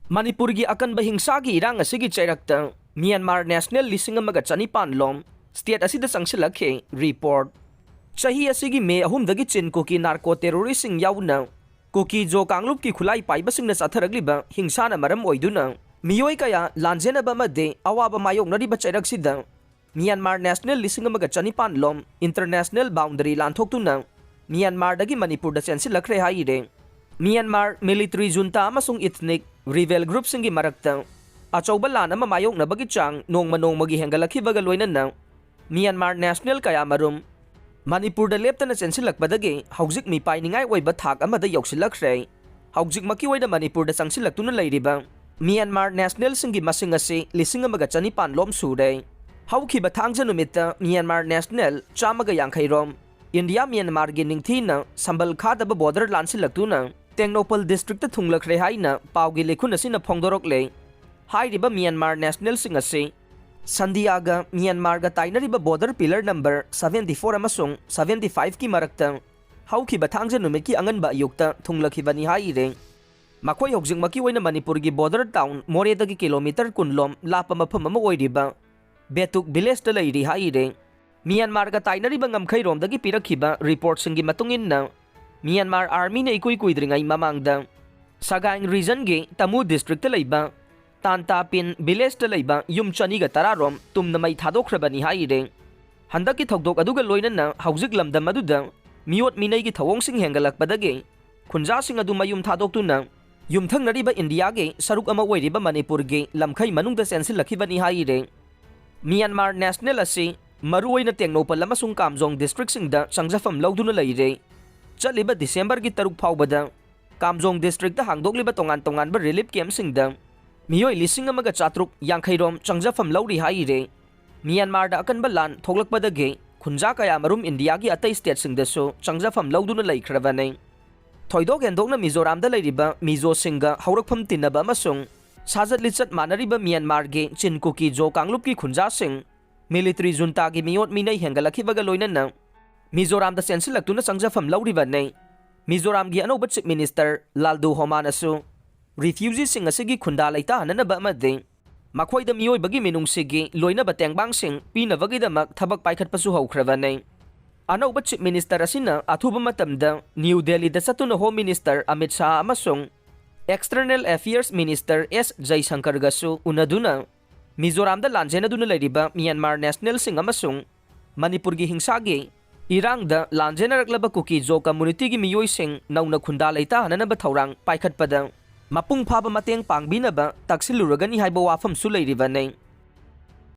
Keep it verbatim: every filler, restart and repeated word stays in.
ꯃꯅꯤꯄꯨꯔꯒꯤ ꯑꯀꯟꯕ ꯍꯤꯡꯁꯥꯒꯤ ꯏꯔꯥꯡ ꯑꯁꯤꯒꯤ ꯆꯩꯔꯛꯇ ꯃ꯭ꯌꯥꯟꯃꯥꯔ ꯅꯦꯁꯅꯦꯜ ꯂꯤꯁꯤꯡ ꯑꯃꯒ ꯆꯅꯤꯄꯥꯟ ꯂꯣꯝ ꯁ꯭ꯇꯦꯠ ꯑꯁꯤꯗ ꯆꯪꯁꯤꯜꯂꯛꯈꯤ꯫ ꯔꯤꯄꯣꯔꯠ꯫ ꯆꯍꯤ ꯑꯁꯤꯒꯤ ꯃꯦ ꯑꯍꯨꯝꯗꯒꯤ ꯆꯤꯟ ꯀꯨꯀꯤ ꯅꯥꯔꯀꯣ ꯇꯦꯔꯣꯔꯤꯁꯁꯤꯡ ꯌꯥꯎꯅ ꯀꯨꯀꯤ ꯖꯣ ꯀꯥꯡꯂꯨꯞꯀꯤ ꯈꯨꯠꯂꯥꯏ ꯄꯥꯏꯕꯁꯤꯡꯅ ꯆꯠꯊꯔꯛꯂꯤꯕ ꯍꯤꯡꯁꯥꯅ ꯃꯔꯝ ꯑꯣꯏꯗꯨꯅ ꯃꯤꯑꯣꯏ ꯀꯌꯥ ꯂꯥꯟꯖꯦꯟꯅꯕ ꯑꯃꯗꯤ ꯑꯋꯥꯕ ꯃꯥꯌꯣꯛꯅꯔꯤꯕ ꯆꯩꯔꯛꯁꯤꯗ ꯃ꯭ꯌꯥꯟꯃꯥꯔ ꯅꯦꯁꯅꯦꯜ ꯂꯤꯁꯤꯡ ꯑꯃꯒ ꯆꯅꯤꯄꯥꯟ ꯂꯣꯝ ꯏꯟꯇꯔꯅꯦꯁꯅꯦꯜ ꯕꯥꯎꯟꯗꯔꯤ ꯂꯥꯟꯊꯣꯛꯇꯨꯅ ꯃ꯭ꯌꯥꯟꯃꯥꯔꯗꯒꯤ ꯃꯅꯤꯄꯨꯔꯗ ꯆꯦꯟꯁꯤꯜꯂꯛꯈ꯭ꯔꯦ ꯍꯥꯏꯔꯦ꯫ ꯃ꯭ꯌꯥꯟꯃꯥꯔ ꯃꯤꯂꯤꯇꯔꯤ ꯖꯨꯟꯇꯥ ꯑꯃꯁꯨꯡ ꯏꯊꯅꯤꯛ ꯔꯤꯕꯦꯜ ꯒ꯭ꯔꯨꯞꯁꯤꯡꯒꯤ ꯃꯔꯛꯇ ꯑꯆꯧꯕ ꯂꯥꯟ ꯑꯃ ꯃꯥꯌꯣꯛꯅꯕꯒꯤ ꯆꯥꯡ ꯅꯣꯡꯃ ꯅꯣꯡꯃꯒꯤ ꯍꯦꯟꯒꯠꯂꯛꯈꯤꯕꯒ ꯂꯣꯏꯅꯅ ꯃ꯭ꯌꯥꯟꯃꯥꯔ ꯅꯦꯁꯅꯦꯜ ꯀꯌꯥꯃꯔꯨꯝ ꯃꯅꯤꯄꯨꯔꯗ ꯂꯦꯞꯇꯅ ꯆꯦꯟꯁꯤꯜꯂꯛꯄꯗꯒꯤ ꯍꯧꯖꯤꯛ ꯃꯤꯄꯥꯏꯅꯤꯡꯉꯥꯏ ꯑꯣꯏꯕ ꯊꯥꯛ ꯑꯃꯗ ꯌꯧꯁꯤꯜꯂꯛꯈ꯭ꯔꯦ꯫ ꯍꯧꯖꯤꯛꯃꯛꯀꯤ ꯑꯣꯏꯅ ꯃꯅꯤꯄꯨꯔꯗ ꯆꯪꯁꯤꯜꯂꯛꯇꯨꯅ ꯂꯩꯔꯤꯕ ꯃ꯭ꯌꯥꯟꯃꯥꯔ ꯅꯦꯁꯅꯦꯜꯁꯤꯡꯒꯤ ꯃꯁꯤꯡ ꯑꯁꯤ ꯂꯤꯁꯤꯡ ꯑꯃꯒ ꯆꯅꯤꯄꯥꯟ ꯂꯣꯝ ꯁꯨꯔꯦ꯫ ꯍꯧꯈꯤꯕ ꯊꯥꯡꯖ ꯅꯨꯃꯤꯠꯇ ꯃ꯭ꯌꯥꯟꯃꯥꯔ ꯅꯦꯁꯅꯦꯜ ꯆꯥꯝꯃꯒ ꯌꯥꯡꯈꯩ ꯔꯣꯝ ꯏꯟꯗꯤꯌꯥ ꯃ꯭ꯌꯥꯟꯃꯥꯔꯒꯤ ꯅꯤꯡꯊꯤꯅ ꯁꯝꯕꯜ ꯈꯥꯗꯕ ꯕꯣꯔꯗꯔ ꯂꯥꯟꯁꯤꯜꯂꯛꯇꯨꯅ ꯇꯦꯡꯅꯧꯄꯜ ꯗꯤꯁꯇ꯭ꯔꯤꯛꯇ ꯊꯨꯡꯂꯈ꯭ꯔꯦ ꯍꯥꯏꯅ ꯄꯥꯎꯒꯤ ꯂꯩꯈꯨꯟ ꯑꯁꯤꯅ ꯐꯣꯡꯗꯣꯔꯛꯂꯦ꯫ ꯍꯥꯏꯔꯤꯕ ꯃ꯭ꯌꯥꯟꯃꯥꯔ ꯅꯦꯁꯅꯦꯜꯁꯤꯡ ꯑꯁꯤ ꯁꯟꯗꯤꯌꯥꯒ ꯃ꯭ꯌꯥꯟꯃꯥꯔꯒ ꯇꯥꯏꯅꯔꯤꯕ border pillar number seventy four ꯑꯃꯁꯨꯡ ꯁꯚꯦꯟꯇꯤ ꯐꯥꯏꯚꯀꯤ ꯃꯔꯛꯇ ꯍꯧꯈꯤꯕ ꯊꯥꯡꯖ ꯅꯨꯃꯤꯠꯀꯤ ꯑꯉꯟꯕ ꯑꯌꯨꯛꯇ ꯊꯨꯡꯂꯈꯤꯕꯅꯤ ꯍꯥꯏꯔꯦ꯫ ꯃꯈꯣꯏ ꯍꯧꯖꯤꯛꯃꯛꯀꯤ ꯑꯣꯏꯅ ꯃꯅꯤꯄꯨꯔꯒꯤ ꯕꯣꯔꯗꯔ ꯇꯥꯎꯟ ꯃꯣꯔꯦꯗꯒꯤ ꯀꯤꯂꯣꯃꯤꯇꯔ ꯀꯨꯟ ꯂꯣꯝ ꯂꯥꯞꯄ ꯃꯐꯝ ꯑꯃ ꯑꯣꯏꯔꯤꯕ ꯕꯦꯇꯨꯛ ꯚꯤꯂꯦꯖꯇ ꯂꯩꯔꯤ ꯍꯥꯏꯔꯦ꯫ ꯃ꯭ꯌꯥꯟꯃꯥꯔꯒ ꯇꯥꯏꯅꯔꯤꯕ ꯉꯝꯈꯩꯔꯣꯝꯗꯒꯤ ꯄꯤꯔꯛꯈꯤꯕ ꯔꯤꯄꯣꯔꯠꯁꯤꯡꯒꯤ ꯃꯇꯨꯡ ꯏꯟꯅ, ꯃ꯭ꯌꯥꯟꯃꯥꯔ ꯑꯥꯔꯃꯤꯅ ꯏꯀꯨꯏ ꯀꯨꯏꯗ꯭ꯔꯤꯉꯩ ꯃꯃꯥꯡꯗ ꯁꯒꯥꯏꯡ ꯔꯤꯖꯟꯒꯤ ꯇꯃꯨ ꯗꯤꯁꯇ꯭ꯔꯤꯛꯇ ꯂꯩꯕ ꯇꯥꯟꯇꯥꯄꯤꯟ ꯚꯤꯂꯦꯖꯇ ꯂꯩꯕ ꯌꯨꯝ ꯆꯅꯤꯒ ꯇꯔꯥ ꯔꯣꯝ ꯇꯨꯝꯅ ꯃꯩ ꯊꯥꯗꯣꯛꯈ꯭ꯔꯕꯅꯤ ꯍꯥꯏꯔꯦ꯫ ꯍꯟꯗꯛꯀꯤ ꯊꯧꯗꯣꯛ ꯑꯗꯨꯒ ꯂꯣꯏꯅꯅ ꯍꯧꯖꯤꯛ ꯂꯝꯗꯝ ꯑꯗꯨꯗ ꯃꯤꯑꯣꯠ ꯃꯤꯅꯩꯒꯤ ꯊꯧꯑꯣꯡꯁꯤꯡ ꯍꯦꯟꯒꯠꯂꯛꯄꯗꯒꯤ ꯈꯨꯟꯖꯥꯁꯤꯡ ꯑꯗꯨ ꯃꯌꯨꯝ ꯊꯥꯗꯣꯛꯇꯨꯅ ꯌꯨꯝꯊꯪꯅꯔꯤꯕ ꯏꯟꯗꯤꯌꯥꯒꯤ ꯁꯔꯨꯛ ꯑꯃ ꯑꯣꯏꯔꯤꯕ ꯃꯅꯤꯄꯨꯔꯒꯤ ꯂꯝꯈꯩ ꯃꯅꯨꯡꯗ ꯆꯦꯟꯁꯤꯜꯂꯛꯈꯤꯕꯅꯤ ꯍꯥꯏꯔꯦ꯫ ꯃ꯭ꯌꯥꯟꯃꯥꯔ ꯅꯦꯁꯅꯦꯜ ꯑꯁꯤ ꯃꯔꯨꯑꯣꯏꯅ ꯇꯦꯡꯅꯧꯄꯜ ꯑꯃꯁꯨꯡ ꯀꯥꯝꯖꯣꯡ ꯗꯤꯁꯇ꯭ꯔꯤꯛꯁꯤꯡꯗ ꯆꯪꯖꯐꯝ ꯂꯧꯗꯨꯅ ꯂꯩꯔꯦ꯫ ꯆꯠꯂꯤꯕ ꯗꯤꯁꯦꯝꯕꯔꯒꯤ ꯇꯔꯨꯛ ꯐꯥꯎꯕꯗ ꯀꯥꯝꯖꯣꯡ ꯗꯤꯁꯇ꯭ꯔꯤꯛꯇ ꯍꯥꯡꯗꯣꯛꯂꯤꯕ ꯇꯣꯉꯥꯟ ꯇꯣꯉꯥꯟꯕ ꯔꯤꯂꯤꯐ ꯀꯦꯝꯞꯁꯤꯡꯗ ꯃꯤꯑꯣꯏ ꯂꯤꯁꯤꯡ ꯑꯃꯒ ꯆꯥꯇ꯭ꯔꯨꯛ ꯌꯥꯡꯈꯩ ꯔꯣꯝ ꯆꯪꯖꯐꯝ ꯂꯧꯔꯤ ꯍꯥꯏꯔꯦ꯫ ꯃ꯭ꯌꯥꯟꯃꯥꯔꯗ ꯑꯀꯟꯕ ꯂꯥꯟ ꯊꯣꯛꯂꯛꯄꯗꯒꯤ ꯈꯨꯟꯖꯥ ꯀꯌꯥꯃꯔꯨꯝ ꯏꯟꯗꯤꯌꯥꯒꯤ ꯑꯇꯩ ꯁ꯭ꯇꯦꯠꯁꯤꯡꯗꯁꯨ ꯆꯪꯖꯐꯝ ꯂꯧꯗꯨꯅ ꯂꯩꯈ꯭ꯔꯕꯅꯤ꯫ ꯊꯣꯏꯗꯣꯛ ꯍꯦꯟꯗꯣꯛꯅ ꯃꯤꯖꯣꯔꯥꯝꯗ ꯂꯩꯔꯤꯕ ꯃꯤꯖꯣꯁꯤꯡꯒ ꯍꯧꯔꯛꯐꯝ ꯇꯤꯟꯅꯕ ꯑꯃꯁꯨꯡ ꯁꯥꯖꯠ ꯂꯤꯆꯠ ꯃꯥꯟꯅꯔꯤꯕ ꯃ꯭ꯌꯥꯟꯃꯥꯔꯒꯤ ꯆꯤꯟ ꯀꯨꯀꯤ ꯖꯣ ꯀꯥꯡꯂꯨꯞꯀꯤ ꯈꯨꯟꯖꯥꯁꯤꯡ ꯃꯤꯂꯤꯇꯔꯤ ꯖꯨꯟꯇꯥꯒꯤ ꯃꯤꯑꯣꯠ ꯃꯤꯅꯩ ꯍꯦꯟꯒꯠꯂꯛꯈꯤꯕꯒ ꯂꯣꯏꯅꯅ ꯃꯤꯖꯣꯔꯥꯝꯗ ꯆꯦꯟꯁꯤꯜꯂꯛꯇꯨꯅ ꯆꯪꯖꯐꯝ ꯂꯧꯔꯤꯕꯅꯤ꯫ ꯃꯤꯖꯣꯔꯥꯝꯒꯤ ꯑꯅꯧꯕ ꯆꯤꯐ ꯃꯤꯅꯤꯁꯇꯔ ꯂꯥꯜꯗꯨ ꯍꯣꯃꯥꯅꯁꯨ ꯔꯤꯐ꯭ꯌꯨꯖꯤꯁꯤꯡ ꯑꯁꯤꯒꯤ ꯈꯨꯟꯗꯥ ꯂꯩꯇꯥꯍꯟꯅꯅꯕ ꯑꯃꯗꯤ ꯃꯈꯣꯏꯗ ꯃꯤꯑꯣꯏꯕꯒꯤ ꯃꯤꯅꯨꯡꯁꯤꯒꯤ ꯂꯣꯏꯅꯕ ꯇꯦꯡꯕꯥꯡꯁꯤꯡ ꯄꯤꯅꯕꯒꯤꯗꯃꯛ ꯊꯕꯛ ꯄꯥꯏꯈꯠꯄꯁꯨ ꯍꯧꯈ꯭ꯔꯕꯅꯤ꯫ ꯑꯅꯧꯕ ꯆꯤꯐ ꯃꯤꯅꯤꯁꯇꯔ ꯑꯁꯤꯅ ꯑꯊꯨꯕ ꯃꯇꯝꯗ ꯅ꯭ꯌꯨ ꯗꯦꯜꯂꯤꯗ ꯆꯠꯇꯨꯅ ꯍꯣꯝ ꯃꯤꯅꯤꯁꯇꯔ ꯑꯃꯤꯠ ꯁꯥꯍ ꯑꯃꯁꯨꯡ ꯑꯦꯛꯁꯇꯔꯅꯦꯜ ꯑꯦꯐꯤꯌꯔꯁ ꯃꯤꯅꯤꯁꯇꯔ ꯑꯦꯁ ꯖꯩꯁꯪꯀꯔꯒꯁꯨ ꯎꯅꯗꯨꯅ ꯃꯤꯖꯣꯔꯥꯝꯗ ꯂꯥꯟꯖꯦꯟꯅꯗꯨꯅ ꯂꯩꯔꯤꯕ ꯃ꯭ꯌꯥꯟꯃꯥꯔ ꯅꯦꯁꯅꯦꯜꯁꯤꯡ ꯑꯃꯁꯨꯡ ꯃꯅꯤꯄꯨꯔꯒꯤ ꯍꯤꯡꯁꯥꯒꯤ ꯏꯔꯥꯡꯗ ꯂꯥꯟꯖꯦꯟꯅꯔꯛꯂꯕ ꯀꯨꯀꯤ ꯖꯣ ꯀꯝꯃꯨꯅꯤꯇꯤꯒꯤ ꯃꯤꯑꯣꯏꯁꯤꯡ ꯅꯧꯅ ꯈꯨꯟꯗꯥ ꯂꯩꯇꯥꯍꯟꯅꯅꯕ ꯊꯧꯔꯥꯡ ꯄꯥꯏꯈꯠꯄꯗ ꯃꯄꯨꯡ ꯐꯥꯕ ꯃꯇꯦꯡ ꯄꯥꯡꯕꯤꯅꯕ ꯇꯛꯁꯤꯜꯂꯨꯔꯒꯅꯤ ꯍꯥꯏꯕ ꯋꯥꯐꯝꯁꯨ ꯂꯩꯔꯤꯕꯅꯤ꯫